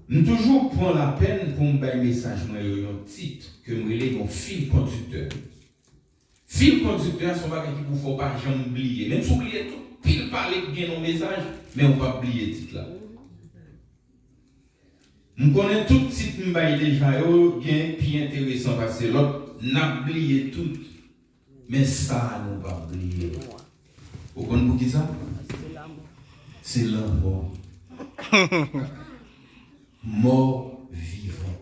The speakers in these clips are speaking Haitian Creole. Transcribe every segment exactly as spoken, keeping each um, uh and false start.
M toujou pran lapèn pou m bay mesaj mwen yo yon tit ke m rele yon fil kondiktè. Fil kondiktè a se yon bagay ki pou fè w pa janm bliye. Menm si w bliye tout pil pale ki gen nan mesaj, men w p ap bliye tit la. M konnen tout tit m bay deja yo gen pi enteresan pase lòt, n ap bliye tout. Men sa a nou p ap bliye. Ou konn poukisa? Se lanmò. Mò vivan.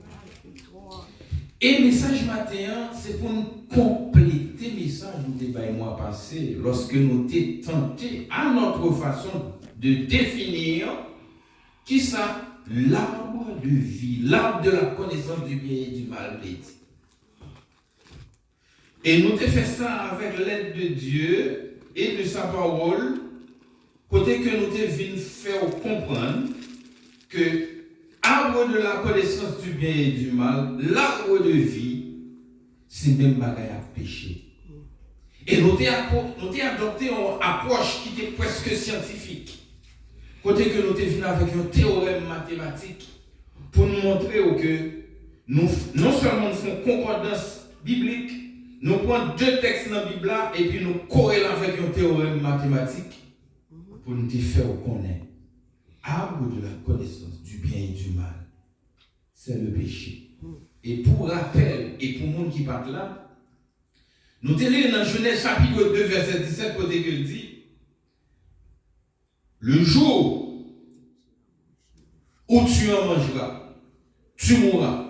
E mesaj maten an, se pou n konplete mesaj nou te bay mwa pase, lòske nou te tante, à notre façon, de définir kisa l'arbre de vie, l'arbre de la connaissance du bien et du mal vle di. E nou te fè sa avèk lèd de Dye e de sa pawòl, kote ke nou te vin fè w konprann ke arbre de la connaissance du bien et du mal, l'arbre de vie, se menm bagay ak peche. E nou te, nou te adopte yon apwòch ki te prèske syantifik, kote ke nou te vin avèk yon teyorèm matematik pou n montre w ke nou, non sèlman nou fè yon konkòdans biblik, nou pran de tèks nan Bib la epi nou kore l avèk yon teyorèm matematik pou n te fè w konnen arbre de la connaissance du bien et du mal, c'est le péché. E pou rapèl, e pou moun ki pa t la, nou te li nan Jenèz chapit de vèsè disèt kote ke l di, Le jour où tu en mangeras, tu mourras.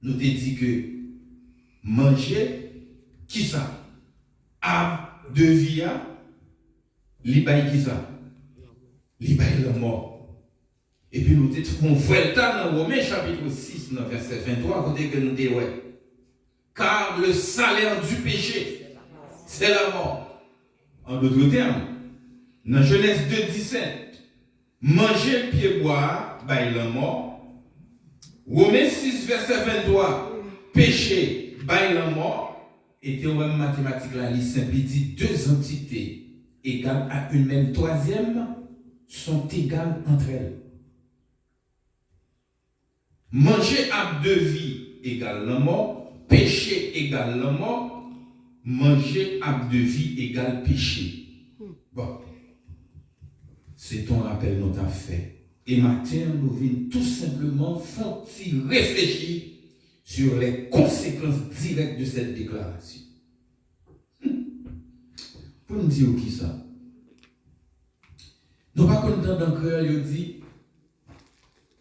Nou te di ke manje, kisa? Arbre de vie a, li bay kisa? Li bay lanmò. Epi nou te fè yon vwèlta nan Women chapit sis nan vèsè venntwa kote ke nou te wè. Car le salaire du péché, c'est la mort. En d'autres termes, nan Jenèz de disèt, manje pyebwa a bay lanmò. Women sis vèsè venntwa, peche bay lanmò. E teyorèm matematik la, li senp, li di deux entités égales à une même troisième sont égales entre elles. Manje arbre de vie egal lanmò, peche egal lanmò, manje arbre de vie egal peche. Bon, se t on rapèl nou t ap fè. E maten an, nou vin tou senpleman fè on ti reflechi sur les conséquences directes de cette déclaration. Hmm. Pou n di w kisa? Nou pa konn tande an kreyòl yo di,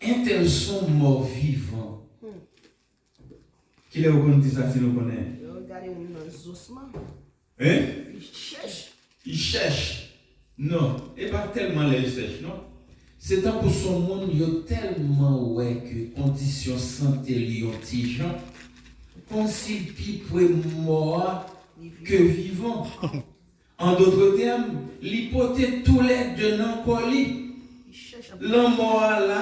entèl se yon mò vivan. Hmm. Kilè yo konn di sa si nou konnen? Yo gade moun nan zosman. Hein? Li chèch. Li chèch. Non, e pa tèlman lè l chèch, non. Se tankou se yon moun yo tèlman wè ke kondisyon sante l yon ti jan, kòmsi l pi pre mò a ke vivan. En d'autres termes, li pote toulède nan kò li. Lanmò a la,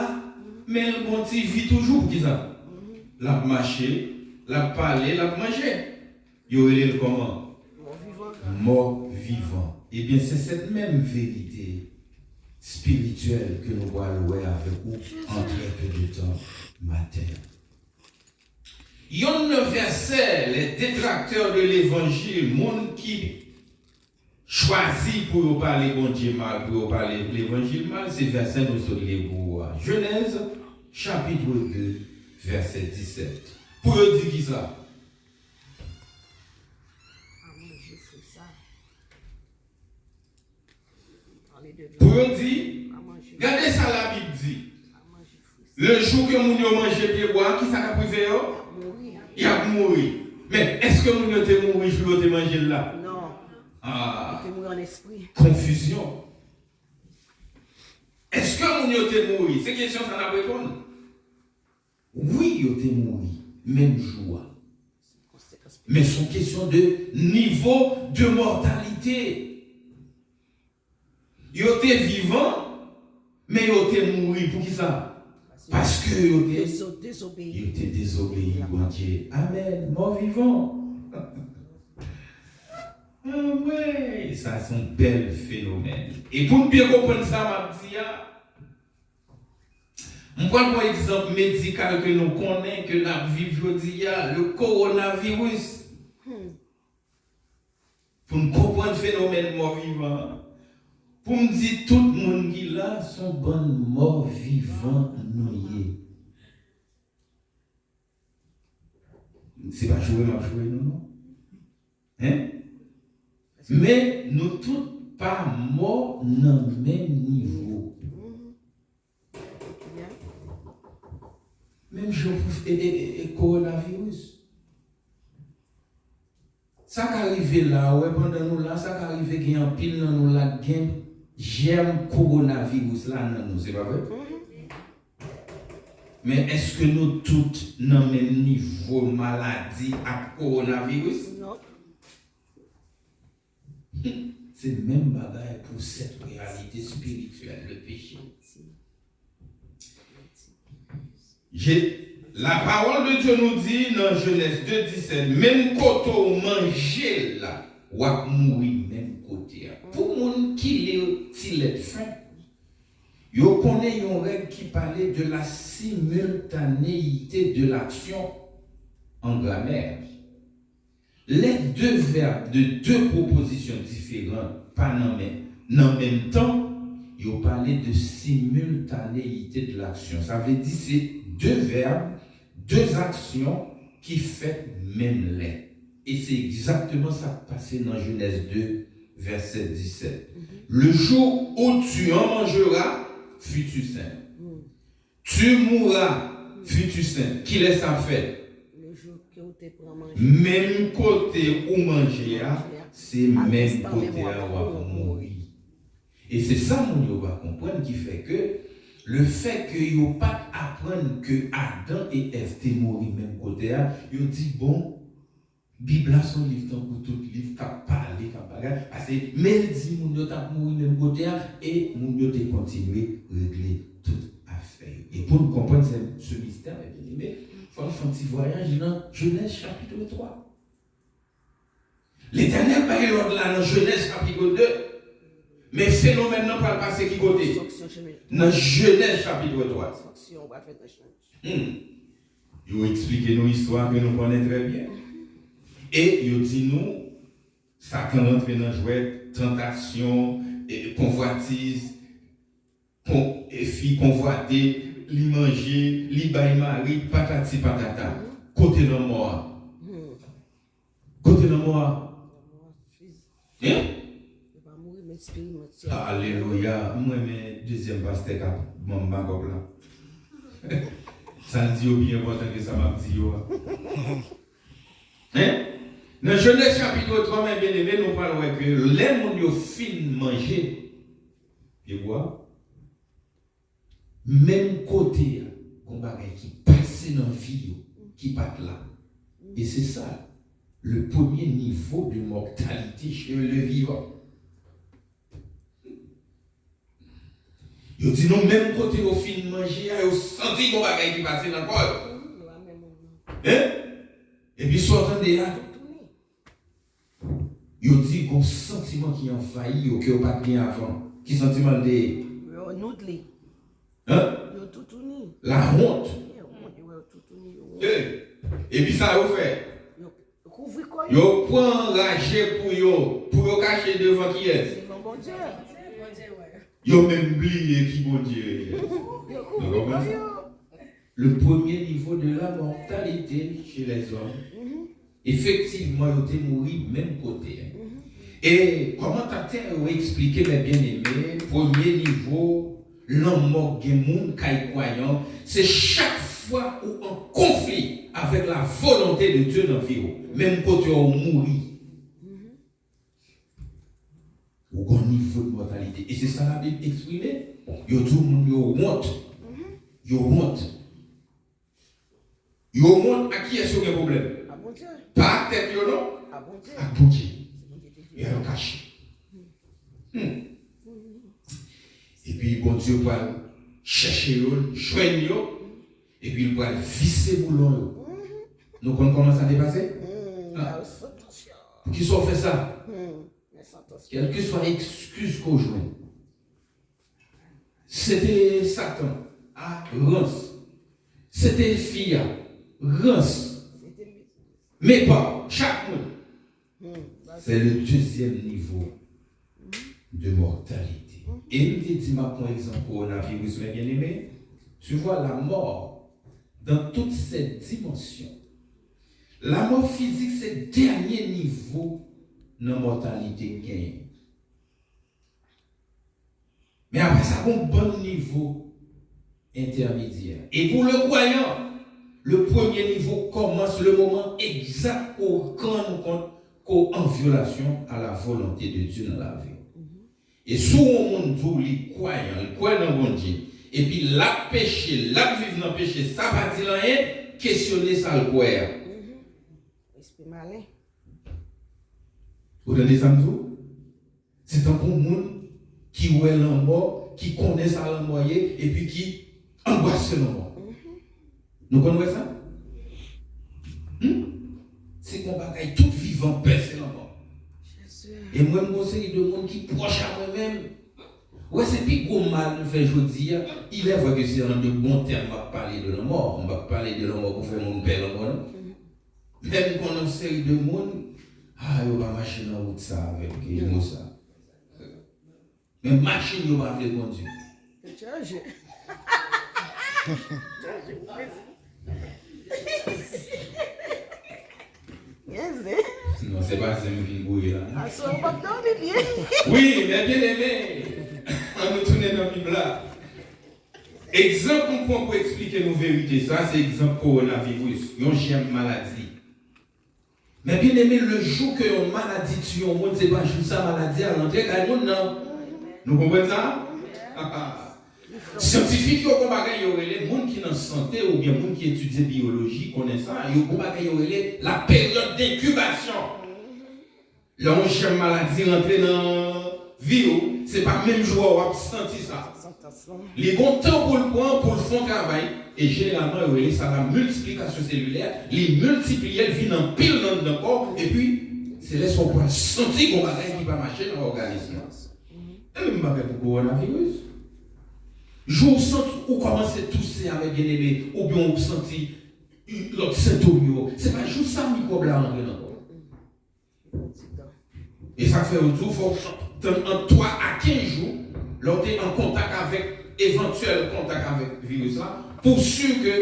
men l gon ti vi toujou. Poukisa? L ap mache, l ap pale, l ap manje. Yo rele l kòman? Mò vivan. Mò vivan. Ebyen, se sèt menm verite espirityèl ke nou pral wè avèk ou an trè pe de tan maten an. Yonn nan vèsè les détracteurs de l'évangile, moun ki chwazi pou yo pale Bondye mal, pou yo pale levanjil mal, se vèsè nou sot li pou ou a. Jenèz, chapit de, vèsè disèt. Pou yo di kisa? Pou yo di, gade sa Labib di. Le jou ke moun yo manje pyebwa, kisa k ap rive yo? Y ap mouri. Men, èske moun yo te mouri jou yo te manje l la? Non. Ah. Yo te mouri an espri. Konfizyon. Èske moun yo te mouri? Se kesyon sa n ap reponn. Wi, yo te mouri menm jou a. Men se yon kesyon de nivo de mòtalite. Yo te vivan, men yo te mouri. Poukisa? Paske yo te, yo te dezobeyi Bondye. Amèn. Mò vivan. Anmwey, sa se yon bèl fenomèn. E pou n byen konprann sa m ap di a, M pral pran egzanp medikal ke nou konnen, ke n ap viv jodi a, le coronavirus. Pou n konprann fenomèn mò vivan an, pou m di tout moun ki la, se yon bann mò vivan nou ye. Se pa joure m ap joure nou, non. Hein? Men nou tout pa mò nan menm nivo. Menm jan pou e, e, e, e kowonaviris. Sa ka rive la, ou wè, pandan nou la, sa ka rive gen anpil nan nou la k gen jèm kowonaviris la nan nou, se pa vre? Men èske nou tout nan menm nivo maladi ak kowonaviris? Non. Se menm bagay pou sèt reyalite espirityèl, le péché. Je, la parole de Dieu nous dit nan Jenèz de disèt, menm kote w manje l la, w ap mouri menm kote a. Pou moun ki li ti lèt fen, yo konnen yon règ ki pale de la simultanéité de l'action an gramè. Lè de vèb de de pwopozisyon diferan pa nan men, nan menm tan, yo pale de simultanéité de l'action. Sa vle di se de vèb, de aksyon ki fèt menm lè. E se egzakteman sa k pase nan Jenèz de, vèsè disèt. Le jour où tu en mangeras, futur simple. Tu mourras, futur simple. Kilè sa ap fèt? Le jour que ou te pran manje. Menm kote ou manje a, se menm kote a w ap mouri. E se sa moun yo pa konprann ki fè ke le fè ke yo pa t aprann ke Adan e Èv te mouri menm kote a, yo di, bon, Bib la se yon liv tankou tout liv k ap pale, k ap bagay. Paske, men l di moun yo t ap mouri menm kote a, e moun yo te kontinye regle tout afè yo. E pou n konprann se, se mistè, mè byeneme, fò n fè yon ti vwayaj nan Jenèz chapit twa. Letènèl bay lòd la nan Jenèz chapit de, men fenomèn nan pral pase ki kote? Nan Jenèz chapit twa. Hmm. Yo eksplike nou istwa ke nou konnen trè byen. E yo di nou, Satan rantre nan jwèt, tantasyon, e, konvwatiz, kon, e, fi konvwate, li manje, li bay mari, patati patata. Kote lanmò a? Kote lanmò a? Hein? Yo pa mouri, men espirityèl. Alelouya. M renmen dezyèm pastè k ap ban m makòp la. Sa l di yo pi enpòtan ke sa m ap di yo a. Hein? Nan Jenèz chapit twa, mè byeneme, nou pral wè ke lè moun yo fin manje pyebwa, menm kote a, gon bagay ki pase nan vi yo ki pa t la. E se sa, le premier niveau de mortalité chez le vivant. Yo di nou menm kote yo fin manje a, yo santi gon bagay ki pase nan kò yo. Hein? Epi sa w tande a, yo di gon santiman ki anvayi yo ke yo pa t gen avan. Ki santiman l te ye? Yo noudle. Hein? Yo toutouni. Lawont. Yo toutouni, yo wont. Epi sa yo fè? Yo kouvri kò yo. Yo pran raje pou yo, pou yo kache devan kiyès? Devan Bondye. Yo menm bliye ki Bondye yo ye. Yo kouvri kò yo. Le premier niveau de la mortalité chez les hommes. Efektivman, yo te mouri menm kote. E kòmantatè yo eksplike, mè byeneme, premye nivo lanmò k gen moun k ay kwayan, se chak fwa ou an konfli avèk la volonté de Dieu nan vi w, menm kote w mouri. Ou gon nivo de mòtalite. E se sa Labib eksprime. Yo di w moun yo wont. Yo wont. Yo wont ak kiyès yo gen pwoblèm? A Bondye. Pa ak tèt yo, non? A Bondye. Ak Bondye. Yo al kache. Hmm. Epi Bondye pral chèche yo, jwenn yo, epi l pral vise boulon yo. Nou konn kòman sa te pase? Poukisa w fè sa? Kèlkeswa ekskiz ke w jwenn, se te Satan, a, rans. Se te fi a, rans. Mepa, chak moun. C'est le deuxième niveau de mortalité. E m te di m ap pran egzanp kowonaviris, mes bien-aimés. Tu vois la mort dans toutes ses dimensions. Lanmò fizik se dènye nivo nan mòtalite k genyen. Men apre sa, gon bann nivo entèmedyè. E pou le kwayan, le premye nivo kòmanse le moman egzak ke w rann ou kont ke w an vyolasyon a la volonte de Dye nan lavi w. E si w yon moun di w li kwayan, li kwè nan Bondye, epi l ap peche, l ap viv nan peche, sa pa di l anyen, kesyone sa l kwè a. Espri malen. Ou tande sa m di w? Se tankou moun ki wè lanmò, ki konnen sa lanmò ye, epi ki anbwase lanmò. Nou konn wè sa? Hmm? Se yon bagay tout vivan pè se lanmò. E mwen, m gon seri de moun ki pwòch a mwen menm. Wè, se pi gwo mal nou fè jodi a. Il est vrai que c'est en de bons termes m ap pale de lanmò. M p ap pale de lanmò pou fè moun pè lanmò, non. Men m konn yon seri de moun, ah, yo pa mache nan wout sa avèk mo sa. Men machin yo pa vle kondui. Chanje. Chanje. Gen zen. Non, se pa zen m vin boure la, non. Aswè, ou p ap dòmi byen. Wi, mes bien-aimés, ann nou tounen nan Bib la. Egzanp m pran pou eksplike nou verite sa, se egzanp kowonaviris, yon jèm maladi. Men bien-aimé, le jou ke yon maladi tiye yon moun, se pa jou sa maladi a rantre kay moun nan. Nou konprann sa? Syantifik yo gon bagay yo rele, moun ki nan sante oubyen moun ki etidye biyoloji konnen sa, yo gon bagay yo rele la période d'incubation. Lè yon jèm maladi rantre nan vi w, se pa menm jou a w ap santi sa. Li gon tan pou l pran pou l fè yon travay, e jeneralman yo rele sa la miltiplikasyon selilè, li miltipliye, l vin anpil nan anndan kò w, epi se lè sa w pral santi gon bagay ki pa mache nan òganis lan. E menm bagay pou kowonaviris. Jou w santi ou kòmanse touse avèk bien-aimé, oubyen ou santi lòt sentòm yo, se pa jou sa mikwòb la rantre nan kò w. E sa k fè yo di w fò w tann ant twa a kenz jou, lè w te an kontak avèk, evantyèl kontak avèk viris la, pou w si ke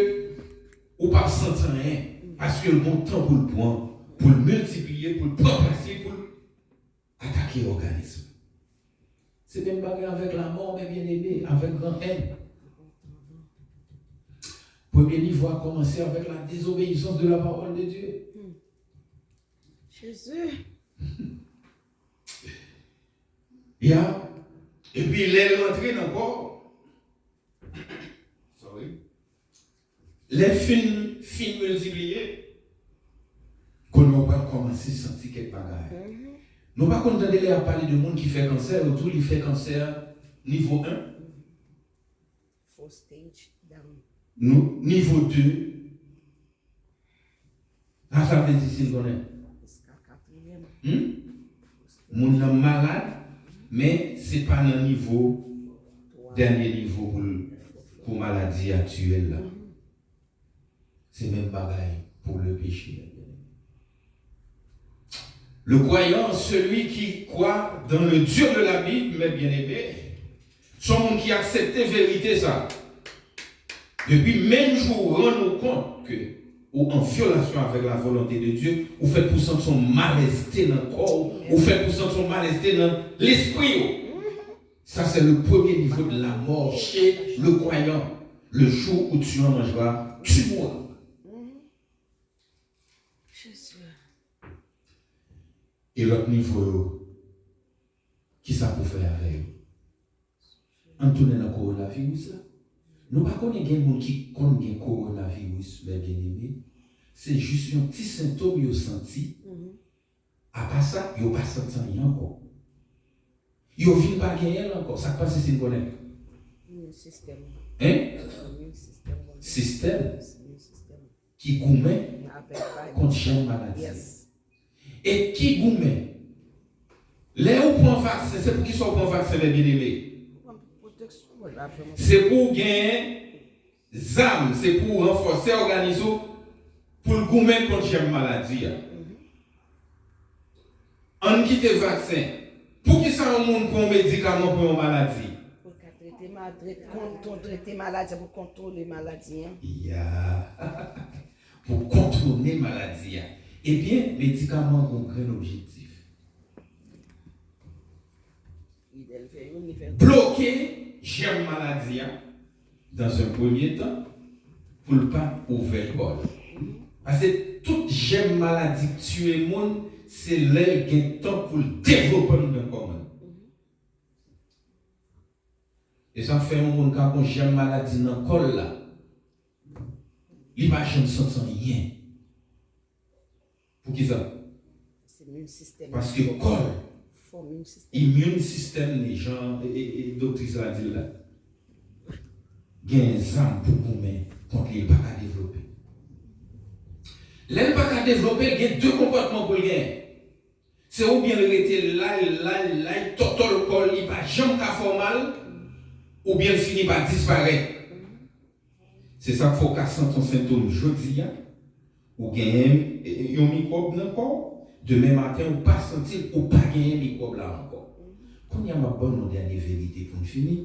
ou p ap santi anyen, paske l gon tan pou l pran, pou l miltipliye, pou l pran plas li, pou l atake òganis ou. Se menm bagay avèk lanmò, mes bien-aimés, avèk gran N. Premye nivo a kòmanse avèk la désobéissance de la parole de Dieu. Jezi. Ya. Epi lè l rantre nan kò w, sorry. Lè l fin, fin miltipliye, kounye a w pral kòmanse santi kèk bagay. Nou pa konn tande lè y ap pale de moun ki fè kansè, yo di w li fè kansè nivo en. Four stage down. Nou, nivo de. Sa sa vle di si n konnen? Jiska katriyèm. Hmm? Moun nan malad, men se pa nan nivo, dènye nivo pou l, pou maladi a tiye l la. Se menm bagay pou le péché. Le croyant, celui qui croit dans le Dieu de la Bible, mes bien-aimés, se yon moun ki aksepte verite sa. Depi menm jou ou rann ou kont ke ou an vyolasyon avèk la volonte de Dye, ou fèt pou santi yon malèzte nan kò w, ou fèt pou santi yon malèzte nan lespri w. Ça, c'est le premier niveau de la mort chez le croyant. Le jour où tu en mangeras, tu mourras. Jezi. E lòt nivo yo, kisa pou fè avè yo? Ann tounen nan kowonaviris la. Nou pa konnen gen moun ki konn gen kowonaviris, mes bien-aimés. Se jis yon ti sentòm yo santi. Apa sa, yo pa santi anyen ankò. Yo vin pa genyen l ankò. Sa k pase si n konnen? Immune system. Hein? Immune system. Sistèm. Immune system. Ki goumen kont jèm maladi. E ki goumen? Lè ou pran vaksen, se poukisa ou pran vaksen, mes bien-aimés? Se pou w gen Zam, se pou w ranfòse òganis ou pou l goumen kont jèm maladi a. Ann kite vaksen. Poukisa yon moun pran yon medikaman pou yon maladi? Pou l ka trete ma-, trete, kon-, kon-, trete maladi, pou kontwole maladi an. Ya. Pou kontwole maladi a. Ebyen, medikaman an gen yon grenn objektif. Bloke jèm maladi a, dans un premier temps, pou l pa ouvè kò l. Paske tout jèm maladi k tiye moun, se lè l gen tan pou l devlope anndan kò moun. E sa k fè yon moun ka gon jèm maladi nan kò l la, li pa janm santi anyen. Poukisa? Paske kò l, immune system li, jan e, e, e doktris la di l la, gen zam pou goumen kont li, l pa ka devlope. Lè l pa ka devlope, gen de konpòtman pou l genyen. Se oubyen l rete la, la, la, tòtòl kò l, li pa janm ka fè w mal, oubyen l fini pa disparèt. Se sa k fè w ka santi yon sentòm jodi a, ou genyen yon mikwòb nan kò w, demen maten ou pa santi l, ou pa genyen mikwòb la ankò. Kounye a m ap ban nou dènye verite pou n fini.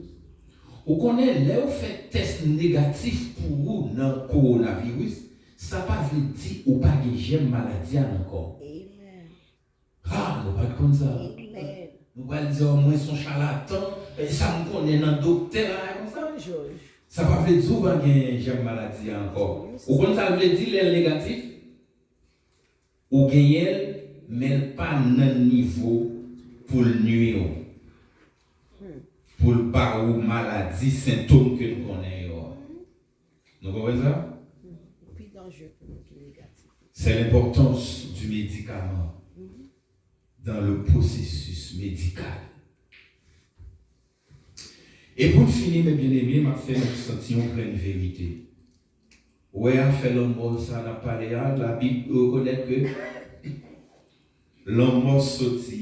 Ou konnen lè yo fè tès negatif pou ou nan kowonaviris, sa pa vle di ou pa gen jèm maladi a nan kò w. Ha, nou pa t konn sa. Nou pral di, o, mwen se yon chalatan, e sa m konnen nan doktè la, e konsa. Sa pa vle di ou pa gen jèm maladi a ankò. Ou konn sa l vle di lè l negatif? Ou genyen l, men l pa nan nivo pou l nwi w. Pou l ba ou maladi, sentòm ke n konnen yo a. Nou konprann sa? Pi danjere pou nou ki negatif. C'est l'importance du médicament dans le processus médical. E pou n fini, mes bien-aimés, m ap fè nou santi yon grenn verite. Ou wè afè lanmò sa n ap pale a, Labib rekonèt ke lanmò soti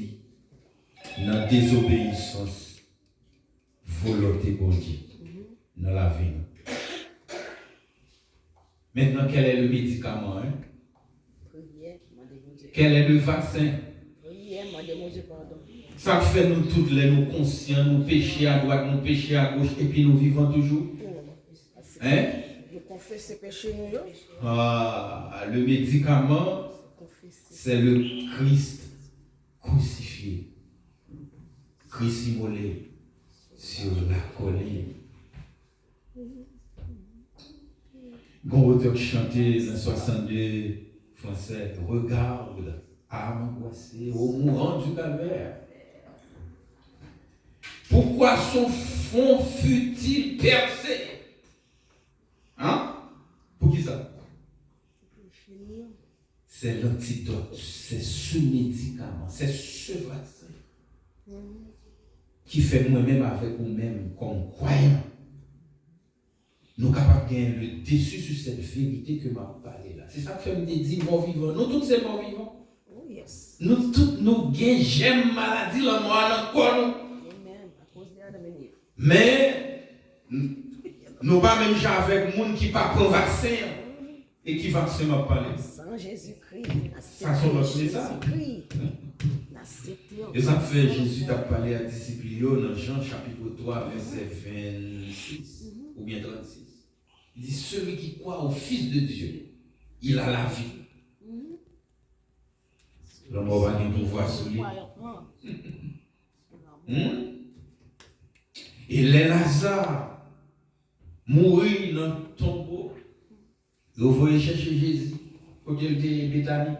nan dezobeyisans volonte Bondye nan lavi nou. Maintenant, quel est le médicament, hein? Quel est le vaccin? Sa k fè nou tout, lè nou konsyan, nou peche adwat, nou peche agoch, epi nou vivan toujou? Hein? Nou konfese peche nou yo. Ah, le médicament, c'est le Christ crucifié. Kris imole sur la colline. Gon otè k chante nan swasannde fransè, regarde âme angoissée au mourant du calvaire. Pourquoi son front fut-il percé? Hein? Poukisa? C'est l'antidote, c'est ce médicament, c'est ce vaccin ki fè mwen menm avèk ou menm, kòm kwayan, nou kapab gen le dessus sur cette vérité ke m ap pale la. Se sa k fè m te di mò vivan. Nou tout se mò vivan. Nou tout nou gen jèm maladi lanmò a nan kò nou. Men, n-, nou pa menm jan avèk moun ki pa pran vaksen an. E ki vaksen m ap pale? San Jezikri, n aksepte Jezikri. N aksepte w. E sa k fè Jezi t ap pale a disip li yo nan Jan chapit twa, vèsè vennsis oubyen trannsis. Li di, celui qui croit au Fils de Dieu, il a la vie. Lanmò pa gen pouvwa sou li. Hmm? E lè Laza mouri nan tonbo, yo voye chèche Jezi kote l te ye, Betani.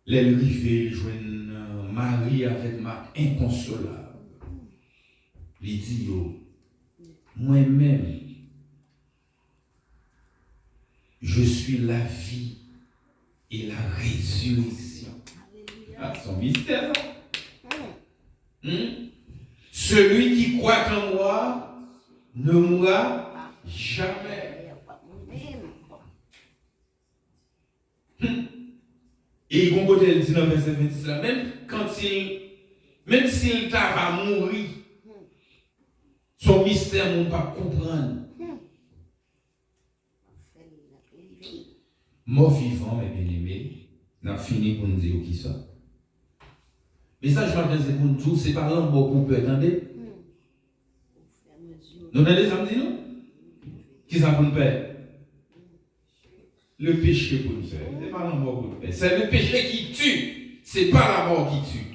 Lè l rive, l jwenn, euh, Mari avèk Mat enkonsolab. Li di yo, mwen menm, je suis la vie et la résurrection. Ah, se yon mistè, sa. Hmm? Celui qui croit en moi ne mourra jamais. Hmm. E gon kote l di nan vèsè vennsis la, menm kantil, menm si l ta va mouri, se yon mistè moun p ap konprann. Mò vivan, mes bien-aimés, n ap fini pou n di w kisa. Mesaj maten se pou n di w, se pa lanmò pou w pè, tande. Nou tande sa m di nou? Kisa pou n pè? Le péché pou n pè. Se pa lanmò pou n pè. C'est le péché qui tue. C'est pas la mort qui tue.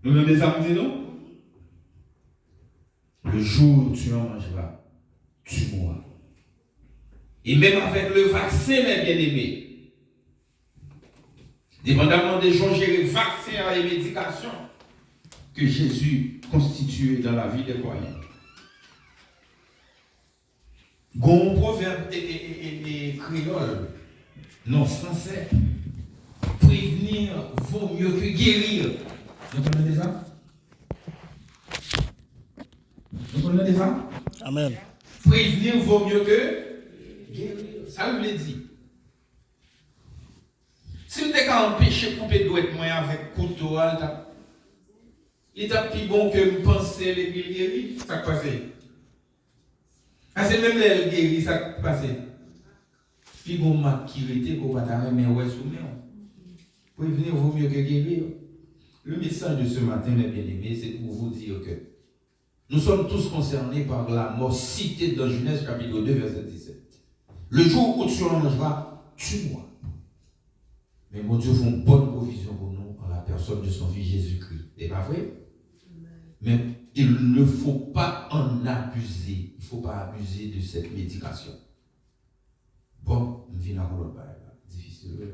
Nou tande sa m di nou? Le jour où tu en mangeras, tu mourras. Et même avec le vaccin, mes bien-aimés, dépendamment de jan w jere vaksen an e medikasyon ke Jezi konstitiye dans la vie des croyants. Gon pwovèb e, e, e, e, e kreyòl, non, fransè, prévenir vaut mieux que guérir. Nou konn tande sa? Nou konn tande sa? Amen. Prévenir vaut mieux que guérir. Sa l vle di? Si m te ka anpeche koupe dwèt mwen avèk kouto a, li t ap, li t ap pi bon ke m panse l epi l geri. Sa k pase? Paske menm lè l geri, sa k pase? Pi gon mak ki rete ke w pa ta renmen wè sou men w. Prévenir vaut mieux que guérir. Le message de ce matin, mes bien-aimés, c'est pour vous dire que nous sommes tous concernés par la mort citée dans Genèse chapitre deux, verset dix-sept. Le jour où tu en mangeras, tu mourras. Men Bondye fè yon bòn pwovizyon pou nou an la pèsòn de son Fis Jezikri. Se pa vre? Men il ne faut pas en abuser. Il faut pas abuser de cette médication. Bon, m vin ak yon lòt bagay la. Difisil, wi.